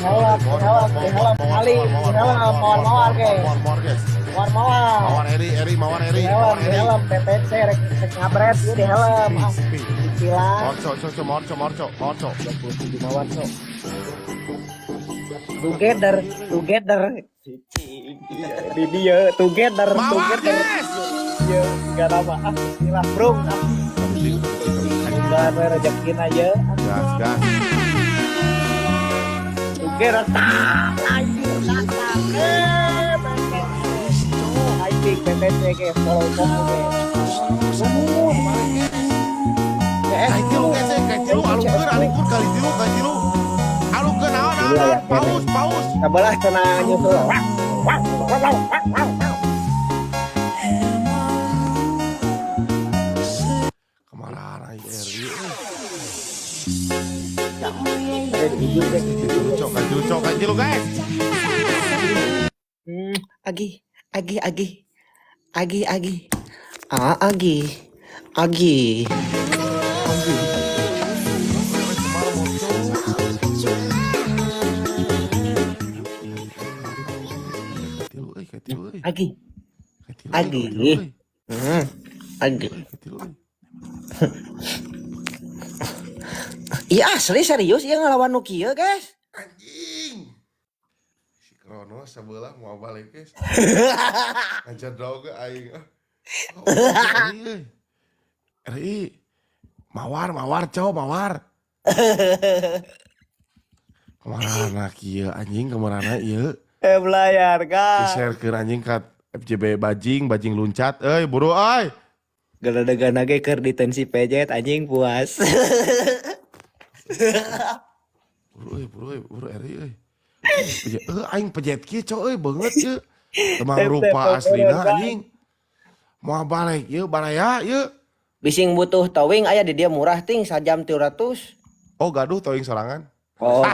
Di helm, di helm, di helm, kali, di helm, mawar-mawar ke. Mawar, mawar, guys. Mawar-mawar. Mawar Eri, Eri, mawar Eri, Di helm, mawar di Eri. helm, PTC rek rek ngabret ieu di helm. Ah, Sepi. cicilan. Mawar cok, cok, cok, mawar cok, mawar cok, mawar cok. 27 mawar cok. Together, together. Di dia together, Mawar, together. guys. Iya, enggak lama. Ah, bismillah, bro. Ah, mudah we rezekina ye. Gas, gas. Together tak anjir tak. Eh, PTC. Anjing PTC ke follow follow ke. Nuhun. Kali tilu, guys, eh, kali tilu, alungkeun, alungkeun, kali tilu, kali tilu. Alungkeun naon, naon, naon, paus, paus. Sabelah cenah nyusul. Wah, wah, wah, wah, wah, wah. Kemana ieu Eri? Eh. Ada di ujung deh. Kali tilu, cok, kali tilu, cok, kali tilu, guys. Agi, agi, agi. Agi, agi. Ah, agi. Agi. Anjing. Kali tilu, euy, kali tilu, euy. Agi. Kali tilu, euy, Agi. kali tilu, euy. Agi. Kali tilu, euy. Iya asli serius iya ngelawan nu kieu, guys. Anjing. Si Kronos sebelah mau balik, guys. Ngajar ke aing ah. Oh, RI, euy. RI. Mawar, mawar, cowok, mawar. Kemana kieu anjing, kemana ieu? Eh belayar kan. Di-share anjing ka FJB bajing, bajing luncat, euy, buru euy. Geledegan ge keur ditensi pejet anjing puas. Buru euy, buru euy, buru RI euy. Pejet, aing pejet kieu cowok euy beungeut ieu. Temang rupa aslina anjing. Moal balik ieu baraya ieu. Bising butuh towing aya di dia murah ting sajam 300. Oh, gaduh towing sorangan. Oh,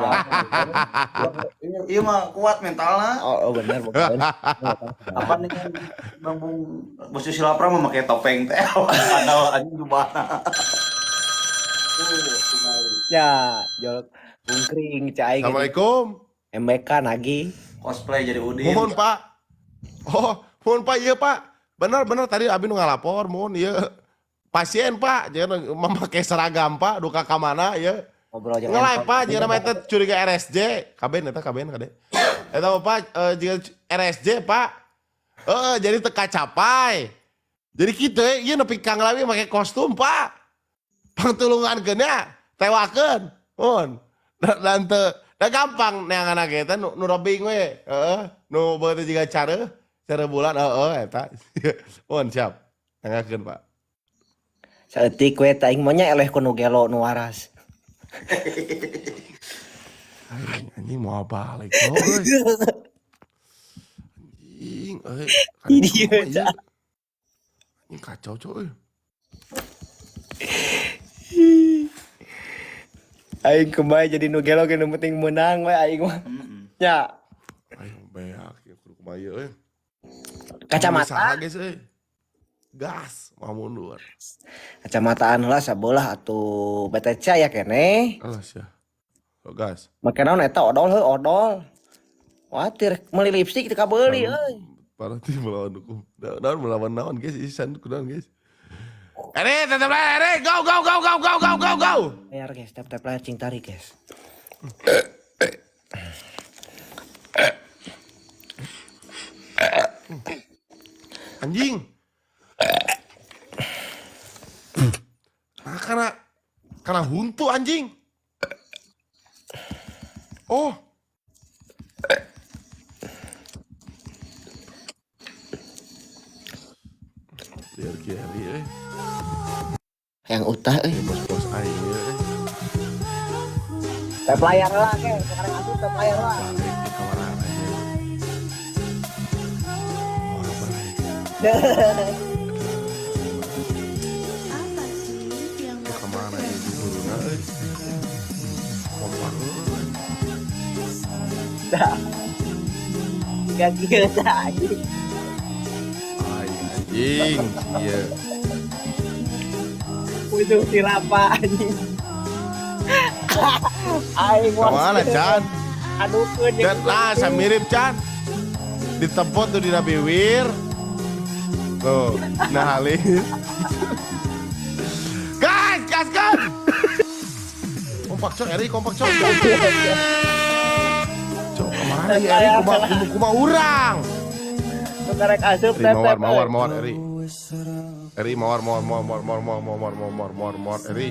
Iya mah kuat mentalnya. oh, oh benar bukan. Apa nih kan Bang Bung Bos Silapra mah make topeng teh. Ada anjing gimana. Ya, jolok bungkring cai gitu. Assalamualaikum. MBK nagih. Cosplay jadi Udin. Mohon Pak. Oh, mohon Pak, iya Pak. Benar benar tadi abi nu ngalapor, mohon iya. Pasien Pak, jangan memakai seragam Pak, duka ka mana ya. Ngobrol jeung Nge-live Anton. Pak, jangan namanya eta curiga RSJ. Kaben eta kaben kade. Eta Pak jika RSJ Pak. Heeh, jadi teka capai. Jadi kitu ieu nepi ka ngalawi make kostum Pak. Pangtulungankeun nya, tewakeun. Mohon. Dan teu da gampang neangan ge eta nu, nu robing we. Heeh, nu beuteung jiga careuh, careuh bulan heeh eta. Mohon siap. Tangakeun Pak. Saeutik we teh aing mah nya eleh ku nu gelo nu waras. Anjing, anjing mau balik euy. Anjing, euy. Ini dia, Anjing kacau cok euy. Aing kumaha jadi nu gelo ge nu penting menang we aing mah. Nya, Ayo beak ya kudu kumaha ieu euy. Kacamata. Saha geus euy. Gas, mau mundur. Kacamataan heula sabelah atuh BTC aya keneh. Alas ya. Oh, gas. Make naon eta odol heuh odol. Watir meuli lipstick teu kabeuli euy. Parah tim melawan hukum. Naon melawan naon guys, isan kunaon guys. Eri, tetep layar, Eri, go go go go go go go go. Layar guys, tap tap layar cing tarik guys. Anjing. Nah, karena huntu anjing. Oh. Biar kiri euy. Yang utah euy. Bos-bos aing euy. Tap layar lah ke, sekarang asup tap layar lah. Balik ke kamar aja. Oh, balik. Ke kemana ibu guruna euy? Kompak euy. Dah. Gak kieu tah anjing. Aing anjing, iya. Ujung silapa anjing. Aing Kemana, Chan? Adukeun Dan lah asa mirip can. Ditempot tuh dina biwir. Tuh, nah halis. Guys, gas gas. Kompak cok, Eri kompak cok. Cok, kemana ya Eri? Kuma, kuma, kuma urang. Karek asup Eri mawar, mawar, mawar, Eri. Eri mawar, mawar, mawar, mawar, mawar, mawar, mawar, mawar, mawar, mawar, mawar, Eri.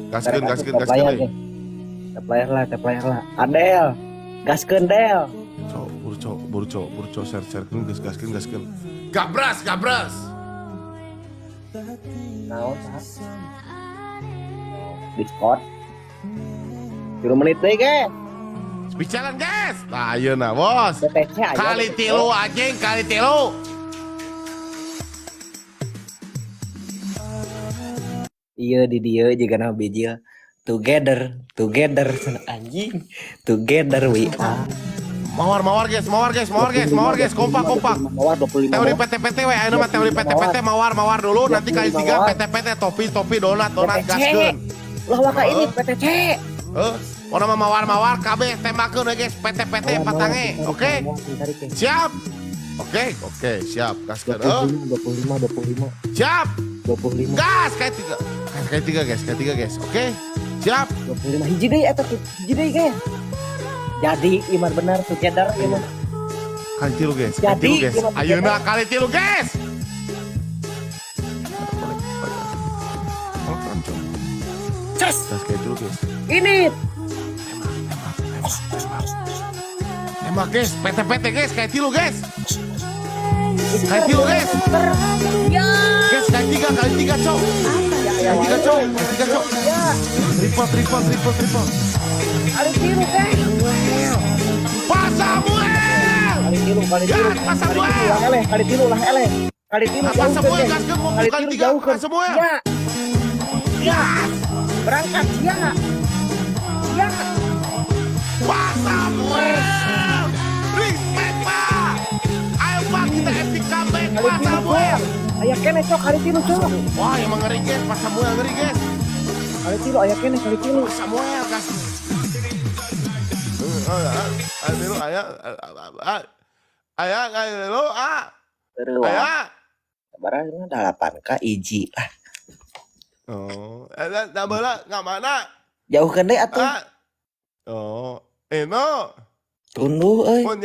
Gaskeun, gaskeun, gaskeun, Eri. Tap layar lah, tap layar lah. Adel, gaskeun Del. Cok, buru cok, buru cok, buru cok, share, share, gas, gaskeun, gaskeun. Gabras, gabras. Naon sah? Discord. 3 menit deui ge. Speed challenge, guys. Nah, ayeuna, bos. BTC aya. Kali tilu anjing, kali tilu. Iya di dieu juga nama bijil. Together, together anjing. Together we are. Mawar, mawar guys, mawar guys, mawar guys, mawar guys, kompak, kompak. Mawar 25. Teori PT-PT we, ayeuna mah teori PT-PT mawar, mawar dulu, nanti kali 3 PT-PT topi, topi, donat, donat, gaskeun. Lah waka ini PTC. Heuh, pokona mah mawar, mawar, kabeh tembakeun we guys, PT-PT patange, oke? Siap. Oke, oke, siap, gaskeun. 25, 25, Siap. 25. Gas kayak 3. Kayak 3 guys, kayak 3 guys. Oke. Siap. 25 hiji deui eta hiji deui guys. Jadi iman benar together iman. Kali tilu guys, kali tilu guys. Ayeuna kali tilu guys. Ces. Gas kayak tilu guys. Ini. Tembak guys, PT-PT guys, kayak tilu guys. Kayak tilu guys. Ya. Guys, kali tiga cok. Kali tiga cok, kali tiga cok. Triple, triple, triple, triple. Kali tilu guys. Pak Samuel. Kali tilu, kali tilu. Pak Samuel. Eleh, kali tilu lah eleh. Kali tilu. Pak Samuel gaskeun mau kali tiga, Pak Samuel. Ya. Ya. Berangkat ya. Ya. Pak Samuel. Respect Pak. Ayo Pak kita epic comeback Pak Samuel. Aya kene cok kali tilu cok. Wah emang ngeri guys, Pak Samuel ngeri guys. Kali tilu aya kene kali tilu. Pak Samuel kasih. Ayo aya aya aya lo ah. Aya. Barang 8K iji lah. Oh, eta da nggak mana? Jauhkeun deui atuh. Oh, eno. Tunduh euy. Mun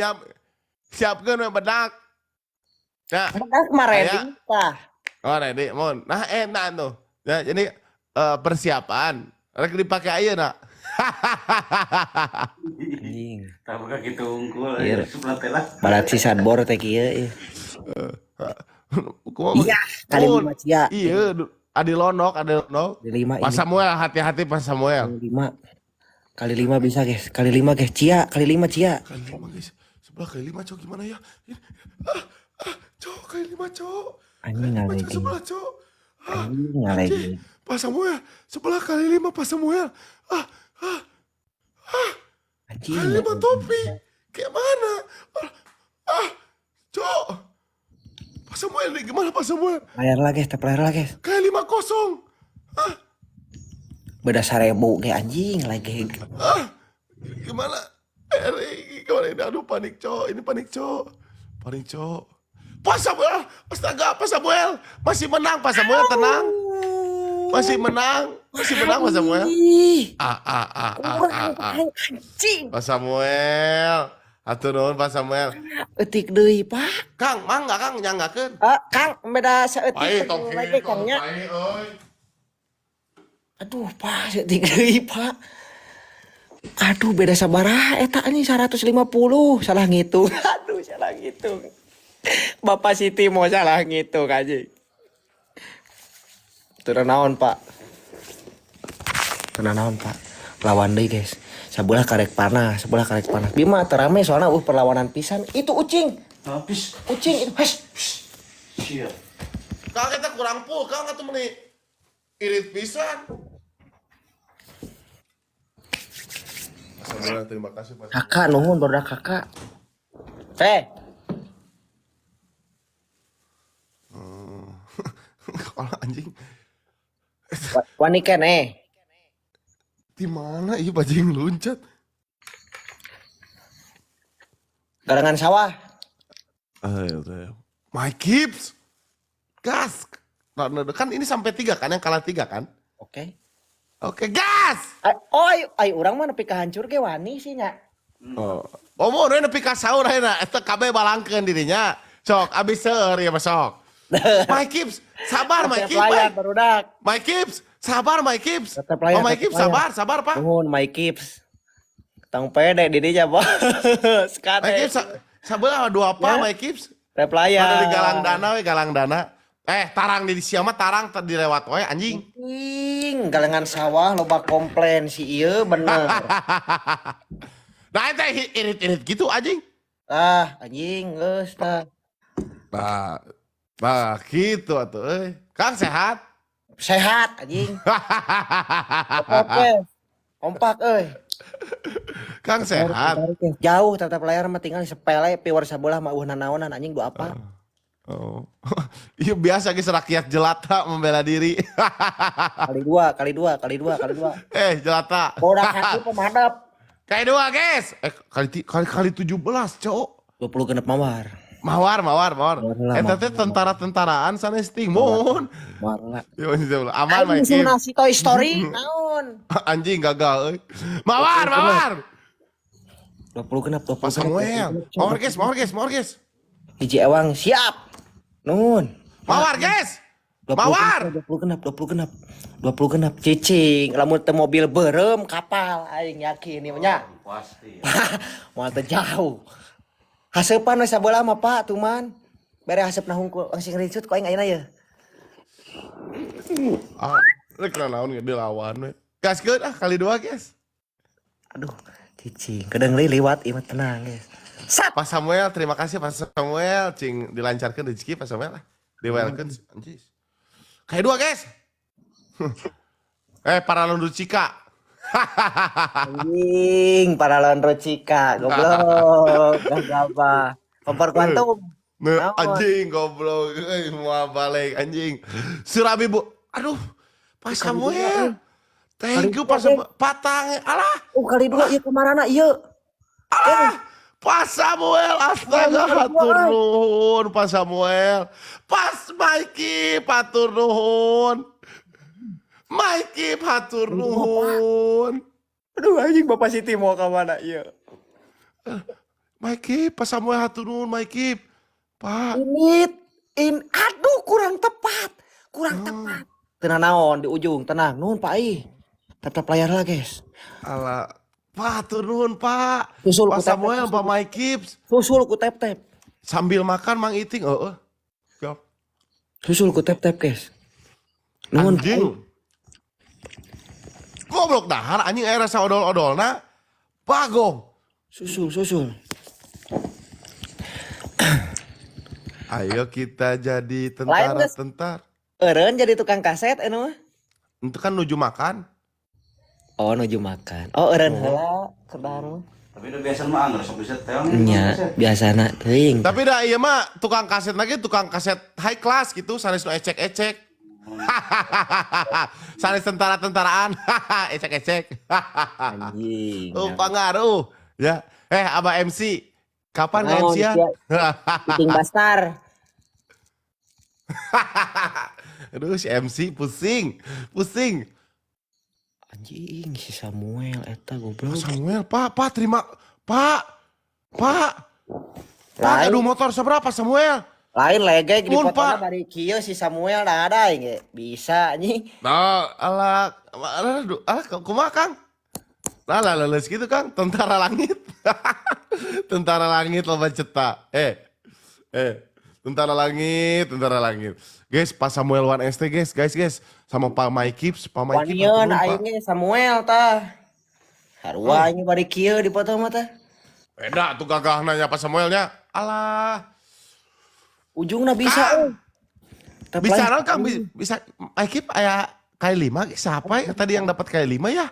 siapkeun we bedak. Nah, bedak mah ready tah. Oh, ready mun. Nah, enak tuh. Ya, jadi persiapan rek dipake ayeuna. Anjing. Tah buka kitu unggul Iya. sebelah teh lah. Balat si sadbor teh kieu ieu. Iya, kali lima cia. Iya, adi lonok, adi lonok. Kali lima Pak Samuel, hati-hati Pak Samuel. Kali lima. Kali lima bisa guys. Kali lima guys. Cia, kali lima cia. Kali lima guys. Sebelah kali lima cok gimana ya? Cok kali lima cok. Anjing ngalegi. Sebelah cok. Anjing ngalegi. Pak Samuel, sebelah kali lima Pak Samuel. Anjing. Kali lima topi. Kayak mana? Cok. Pak Samuel nih gimana Pak Samuel? Layar lah guys, tap layar lah guys. Kali 5-0. Beda 1000 kayak anjing lagi. Gimana? Gimana ini? Aduh panik cok, ini panik cok. Panik cok. Pak Samuel, astaga Pak Samuel. Masih menang Pak Samuel, tenang. Masih menang, masih menang Pak Samuel. Anjing. Pak Samuel. Atur nuhun Pak Samuel. Eutik deui Pak. Kang, mangga Kang nyanggakeun. Kang, beda saeutik. Pae lagi Kangnya. Pae euy. Aduh Pak, saeutik deui Pak. Aduh beda sabaraha eta anjing 150, salah ngitung. Aduh salah ngitung. Bapak Siti mau salah ngitung anjing. Teu naon Pak. Teu naon Pak. Lawan deui guys. Sebelah karek panah, sebelah karek panah. Bima terame soalnya perlawanan pisan. Itu ucing. Habis. Ucing itu. Hes. Siap. Kang kita kurang full, Kang atuh meuni irit pisan. Samuel, terima kasih Pak. Kakak nuhun barudak kakak. Teh. Kalau anjing Wani keneh. Di mana iya bajing loncat? Galengan sawah. Ayo, ayo. My Gibbs. Gas. Nah, nah, kan ini sampai 3 kan, yang kalah 3 kan? Oke. Oke, gas. Oh, ayo, ayo urang mah nepi ka hancur ge wani sih nya. Oh. Oh, mau nepi ka sahur ayeuna eta kabeh balangkeun dirinya. Sok, abis seueur ya mah sok. My Gibbs, sabar My Tetep Gibbs. layar barudak. My Gibbs, sabar My Gibbs. Tetep layar, Oh, My tetep Gibbs, layar. sabar, sabar, Pak. Nuhun My Gibbs. Tong pede di dinya, Bos. My Kade. Gibbs, sabelah dua apa Ya. My Gibbs? Tetep layar. Ada di galang dana we, galang dana. Eh, tarang di sia mah tarang teu dilewat wae anjing. Anjing, galengan sawah loba komplain si ieu bener. Nah, eta irit-irit gitu anjing. Ah, anjing geus tah. Nah, nah gitu atuh euy. Kang sehat? Sehat anjing. Oke. Kompak euy. Kang sehat. Jauh tetap layar mah tinggal sepele piwar sabelah mah eueuh nanaonan anjing dua apa. Oh. Iya biasa guys rakyat jelata membela diri. Kali dua, kali dua, kali dua, kali dua. Eh, jelata. Bodak hati pemadap. Kali dua, guys. Eh, kali kali 17, cok. 20 genep mawar. Mawar, mawar, mawar. Mawar lah, Eta mawar. teh tentara-tentaraan sanes ting mohon. Mawar lah. Yo, aman Aing Mike. nasi Toy Story naon? Anjing gagal euy. Mawar, mawar. 20 genep, 20 Pak genep. Samuel. Mawar guys, mawar guys, mawar guys. Hiji ewang siap. Nun. Mawar guys. 20 Mawar. genep, 20 genep, 20 genep. 20 genep cicing lamun teu mobil beureum kapal aing yakin ieu nya. Pasti. Moal teu jauh. Haseupan we sabelah mah Pak tuman. Bere haseupna hungkul langsung ricut ku aing ayeuna ye. Ah, rek naon ge dilawan we. Gaskeun ah kali dua guys. Aduh, cicing kedeung liwat ieu mah tenang guys. Sat. Pak Samuel, terima kasih Pak Samuel, cing dilancarkan rezeki Pak Samuel lah. Diwelkeun anjis. Kali dua guys. Eh, para londu cika. Anjing, para lawan Cika, goblok, gagal apa. Kompor kuantum. Nah, Naon? anjing goblok, euy moal balik anjing. Surabi Bu. Aduh, Pak Samuel. Thank you Pak Samuel. Patang alah, Oh, kali dua ieu kamarana ieu. alah. Pak Samuel, astaga hatur nuhun Pak Samuel. Pas Mikey hatur nuhun. Mikey hatur nuhun. Aduh anjing Bapak Siti mau ke mana ieu? Mikey, Pak Samuel hatur nuhun Mikey. Pak, Ini in aduh kurang tepat. Kurang tepat. Tenang naon di ujung, tenang. Nuhun Pak I. Tetap layar lah, guys. Alah. Pak hatur nuhun Pak. Susul Pak ku tap-tap, Samuel, susul. Pak Mikey. Susul ku tap-tap. Sambil makan Mang Iting, oh, oh. Siap. Susul ku tap-tap, guys. Nuhun Pak I. Anjing. Goblok dahar anjing aya rasa odol-odolna. Bagong. Susul, susul. Ayo kita jadi Lain, guys. tentara-tentara. Eureun jadi tukang kaset anu mah. Itu kan nuju makan. Oh, nuju makan. Oh, eureun heula kedar mah. Tapi udah biasa mah anggar sok bisa tel. Nya, biasana teuing. Tapi dah iya mah tukang kaset lagi tukang kaset high class gitu sanes nu ecek-ecek. Sanes tentara-tentaraan ecek-ecek. Anjing. Oh, pengaruh. Ya. Eh, Abah MC, kapan nge Naon, MC ya? sia? Iting Bastar. Aduh, si MC pusing, pusing. Anjing si Samuel eta goblok. Pak Samuel, Pak, Pak terima, Pak, Pak, Pak, Lain. aduh motor seberapa Samuel? Lain legek di Mun, potona Pak. bari kieu si Samuel dah ada ge. Bisa anjing. Nah, alah, alah, aduh, alah, kumaha Kang? Nah, lah, leles gitu Kang, tentara langit. Tentara langit loba cetak. Eh, eh, tentara langit, tentara langit. Guys, Pak Samuel One ST guys, guys, guys, sama Pak Mike Pak Mike Wanieun aing ge Samuel tah. Sarua aing bari kieu di foto mah tah. Beda tuh gagah nanya Pak Samuelnya. Alah, Ujungna bisa Kang. euy. Tep Bisa lain. naon Kang, bisa, bisa Mike aya kali lima, siapa ya tadi yang dapat kali lima ya?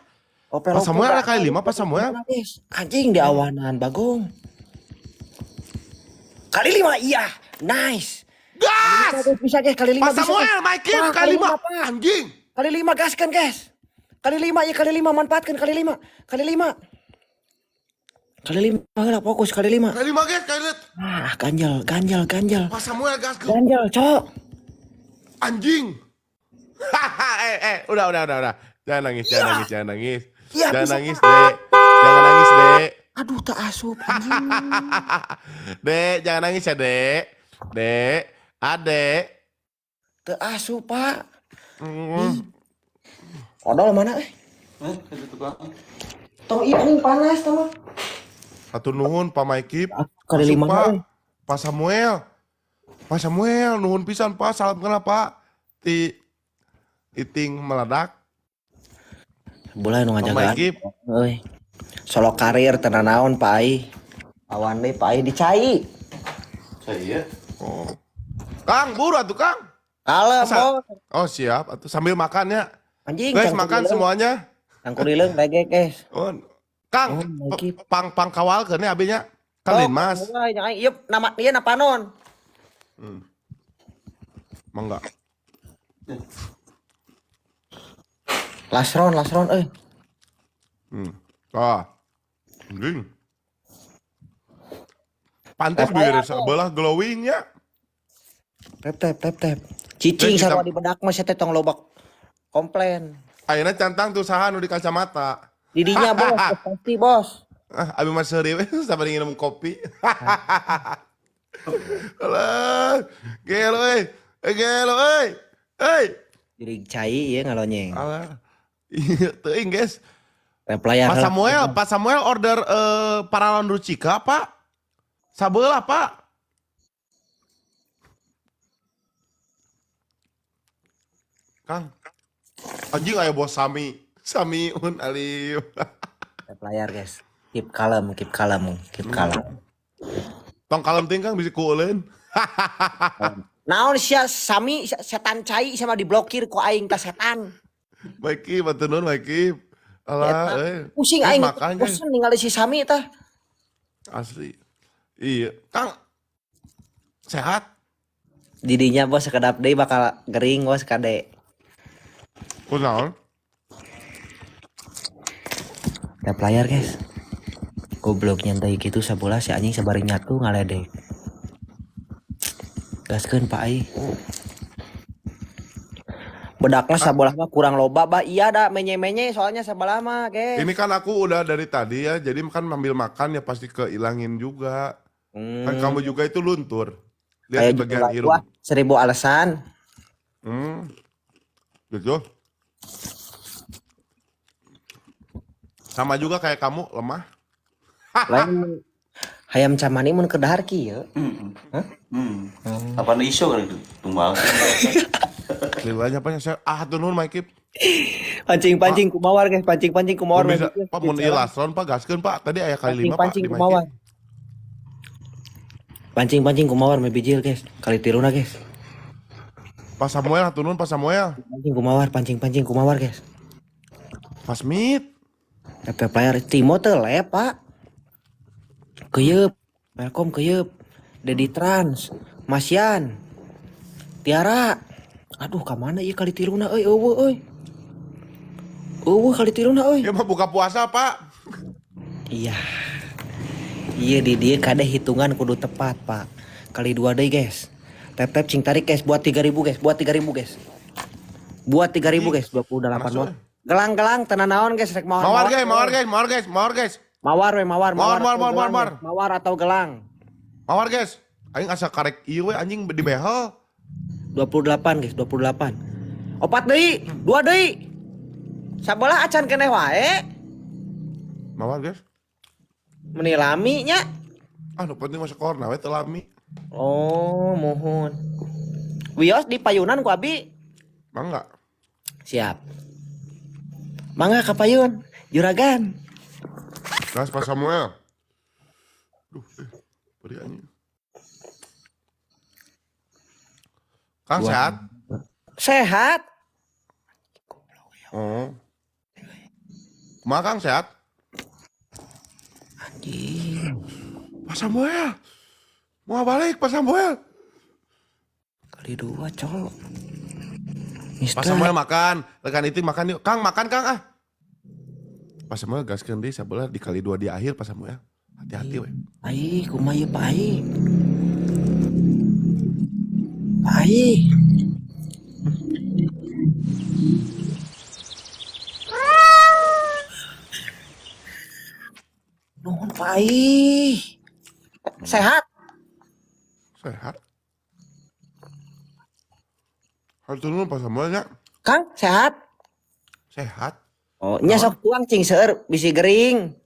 Opel Pak Samuel ada kali lima, Pak Samuel. Guys, anjing di awanan bagong. Kali lima iya, nice. Gas! Bisa, guys, bisa guys, kali lima Pak bisa, Samuel, guys. Mike Wah, kali lima, Pak. anjing. Kali lima gaskan guys. Kali lima ya kali lima manfaatkan kali lima. Kali lima. Kali lima lah, fokus kali lima. Kali lima, guys, kali lihat. Ah, ganjel, ganjel, ganjel. Pak Samuel gas ke Ganjel, cok. Anjing. Eh, eh, udah, udah, udah, udah. Jangan nangis, jangan nangis, jangan nangis. Iya, Jangan bisa, nangis, Dek. Jangan nangis, Dek. Aduh, tak asup anjing. Dek, jangan nangis ya, Dek. Dek, Adek. Teu asup, Pak. Odol mana eh? Eh, itu tukang. Tong iya anjing panas tah mah. Hatur nuhun Pak Maikip. Kali Asup, lima Pak. euy. Pak Samuel. Pak Samuel, nuhun pisan, Pak. Salam kenal, Pak. Ti iting meledak. Boleh nu Pak ngajagaan. Maikip. Euy. Solo karir teu naon, Pak Ai. Awan deui Pak Ai dicai. Saya. Oh. Kang, buru atuh, Kang. Kalem, Masa- Bos. Oh, siap. Atuh sambil makan ya. Anjing, Guys, cangkul makan hileung. semuanya. Cangkul hileung regek, guys. Oh. Kang, Oh, Maikip. pang pang kawal ke abinya. Kan Sok, Mas. mulai, nya aing. Ieu nama ieu napanon. Mangga. Lasron, lasron euy. Ah. Anjing. Pantes Apa ya, biar sebelah glowing ya. Tep tep tep tep. Cicing Guys, kita- sarua di bedak mah sia teh tong loba komplain. Ayeuna cantang tuh saha nu di kacamata. Didinya bos, pasti bos. Ah, abi mah seuri we sampai nginum kopi. Alah, gelo euy. Eh, gelo euy. Euy. Jadi cai ieu ngalonyeng. Alah. Iya, teuing guys. Tep layar. Pak Samuel, Pak Samuel order paralon Rucika, Pak. Sabelah, Pak. Kang. Anjing aya bos Sami. Sami un alim. Tep layar guys. Keep kalem, keep kalem, keep kalem. Tong kalem ting Kang bisa kuuleun. Naon sia Sami setan cai sama diblokir ku aing ta setan. Maiki, bantu nuhun Maiki. Alah, Eta. euy. Pusing Geus aing makan, guys. bosen ningali si Sami tah. Asli. Iya. Kang. Sehat? Didinya bos sekedap deui bakal gering bos kade. Kunaon? Tap layar guys. Goblok nyantai gitu sabola si anjing sabari nyatu ngaledek. Gaskeun Pak Ai. Bedakna sabolah mah kurang loba bah iya da menye-menye soalnya sabolah mah guys. Ini kan aku udah dari tadi ya, jadi kan ambil makan ya pasti keilangin juga. Kan kamu juga itu luntur. Lihat Kayak di bagian judul hidung. wah, seribu alasan. Gitu. Sama juga kayak kamu lemah. Lain hayam camani mun keur dahar kieu. Hmm. Hmm. Apaan iso kali itu? Tumbal. Lilanya apa ya? Saya ah tuh nuhun Maikip. Pancing-pancing kumawar guys, pancing-pancing kumawar. Mun bisa, Pak mun ieu lasron Pak gaskeun Pak. Tadi aya kali lima Pak Pancing-pancing di Maikip. kumawar. Pancing-pancing kumawar me bijil guys. Kali tiruna guys. Pak Samuel hatur nuhun Pak Samuel. Pancing kumawar, pancing-pancing kumawar guys. Pak Smith. Tap player Timo teu lep, Pak. Keyeup, Welcome keyeup. Dedi Trans, Masyan. Tiara. Aduh, ka mana ieu kali tiruna euy eueuh euy. Eueuh kali tiruna euy. Ya mah buka puasa Pak. Iya. Iya di dia kade hitungan kudu tepat, Pak. Kali dua deh, guys. Tap tap cing tarik guys buat 3000 guys, buat 3000 guys. Buat 3000 guys, 28 Masuk, mah. eh. Gelang-gelang tenan naon guys rek mawar. Mawar guys, mawar guys, mawar guys, mawar guys. Mawar we mawar, Mawar, mawar, atau mawar, gelang, mawar. guys. Mawar atau gelang. Mawar guys. Aing asa karek ieu we anjing di behel. 28 guys, 28. Opat deui, dua deui. Sabelah acan keneh wae. Mawar guys. Meni lami nya. Ah, nu penting mah sekorna we teu lami. Oh, mohon. Wios di payunan ku abi. Mangga. Siap. Mangga ka payun, juragan. Gas Pak Samuel. Duh, beri anjing. Kang Dua. sehat? Sehat. Oh. Kumaha Kang sehat? Anjing. Pak Samuel. Mau balik Pak Samuel. Kali dua, cowok. Pak Mister. Samuel makan, rekan itu makan yuk. Kang makan Kang ah. Pak Samuel gaskeun deui sabelah dikali dua di akhir Pak Samuel. Hati-hati we. Ai, kumaha ieu, Pak Ai? Pak Ai. Nuhun, Pak Ai. Sehat? Sehat. Hatur nuhun, Pak Samuel nya. Kang, sehat? Sehat. Oh, nya sok tuang cing seueur bisi gering.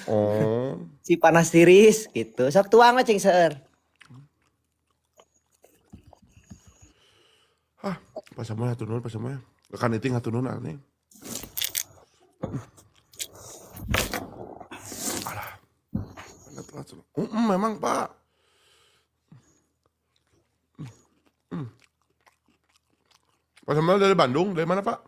Oh. Si panas tiris gitu. Sok tuang mah cing seueur. Ah, Pak Samuel hatur nuhun, Pak Samuel. Rekan iting hatur nuhun aneh. Alah. Mana telat, telat. Memang, Pak. Mm. Pak Samuel dari Bandung, dari mana, Pak?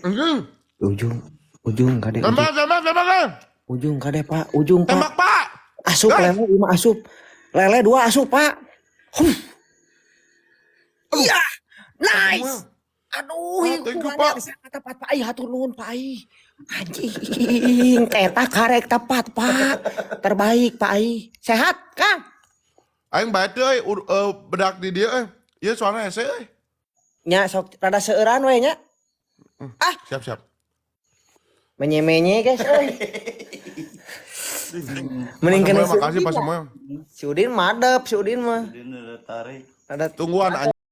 Anjing. Ujung, ujung kade ujung. Tembak, tembak, tembak, tembak. Ujung kade, Pak, ujung, Pak. Tembak, Pak. Asup Guys. lele lima asup. Lele dua asup, Pak. Huh. Iya. Nice. Aduh, Ah, thank you, Pak. Sangat tepat, Pak. Ai, hatur nuhun, Pak. Ai. Anjing, eta karek tepat, Pak. Terbaik, Pak Ai. Sehat, Kang? Aing bae teu euy, bedak di dieu euy. Ieu soalnya hese euy. Nya sok rada seueuran we nya. Ah, Siap, siap. Menye-menye, guys, euy. Mending Pak kena Samuel, makasih, Pak Samuel. Si Udin madep, si Udin mah. Udin udah tarik. Rada Tungguan anjing.